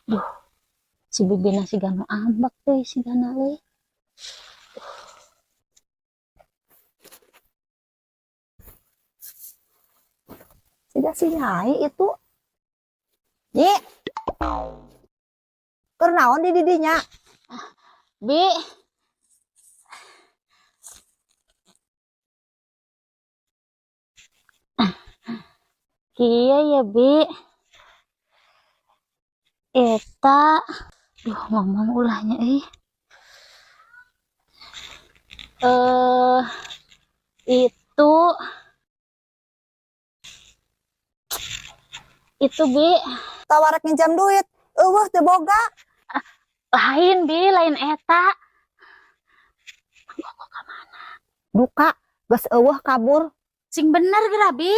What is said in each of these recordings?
Duh, si bibina siga nu ambek teh sigana euy. Siga si Nyai itu. Nyi. Keur naon di didinya? Bi. Kieu ya, Bi. Eta, duh, ngomong ulahnya euy. Eh, itu, Bi. Tawarek nginjam duit. Euweuh, teu boga. Lain, Bi, lain eta. Duka, geus euweuh, kabur. Sing bener geura, Bi.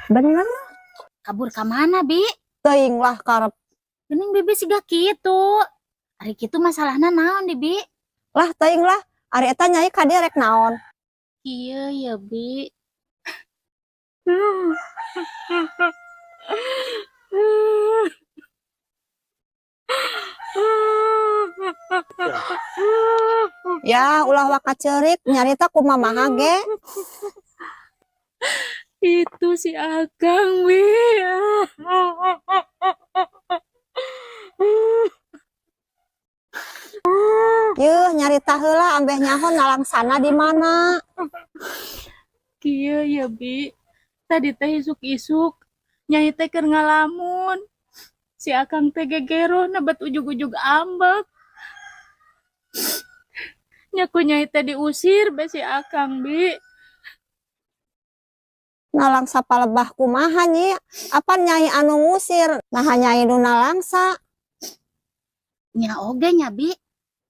Bener. Kabur ka mana, Bi? Teuing lah, karep. Geuning Bibi siga kitu. Ari kitu masalahna naon di, Bi? Lah, teuing lah. Ari eta Nyai ka dieu rek naon? Kieu ya, Bi. Ya, ulah waka ceurik, nyarita ku mamaha ge. Itu si Akang, Bi. Yeuh, nyarita heula ambeh nyaho nalangsana di mana. Kieu ya, Bi. Tadi teh isuk-isuk Nyai teh keur ngalamun. Si Akang teh gegero nebat ujug-ujug ambek. Nya ku Nyai teh diusir be si Akang, Bi. Nalangsa palebah kumaha, Nyi? Apan Nyai anu ngusir? Naha Nyai nu nalangsa? Nya oge nya, Bi.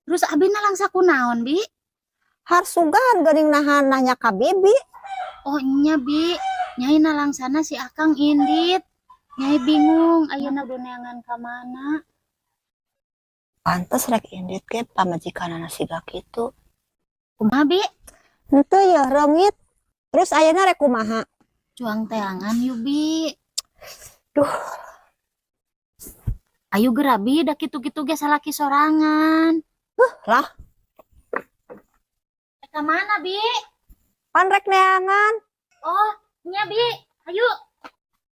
Terus abi nalangsa kunaon, Bi? Harsugan geuning, naha nanya ka Bibi. Oh nya, Bi. Nyai nalangsana si Akang indit. Nyai bingung ayeuna kudu neangan ka mana. Pantes rek indit ge pamajikanana siga kitu. Kumaha, Bi? Henteu yeuh, reungit. Terus ayeuna rek kumaha? Cuang teangan yuk, Bi. Duh. Ayo geura, Bi, da kitu-kitu ge salaki sorangan. Lah. Ka mana, Bi? Pan rek neangan. Oh, nya, Bi. Ayo.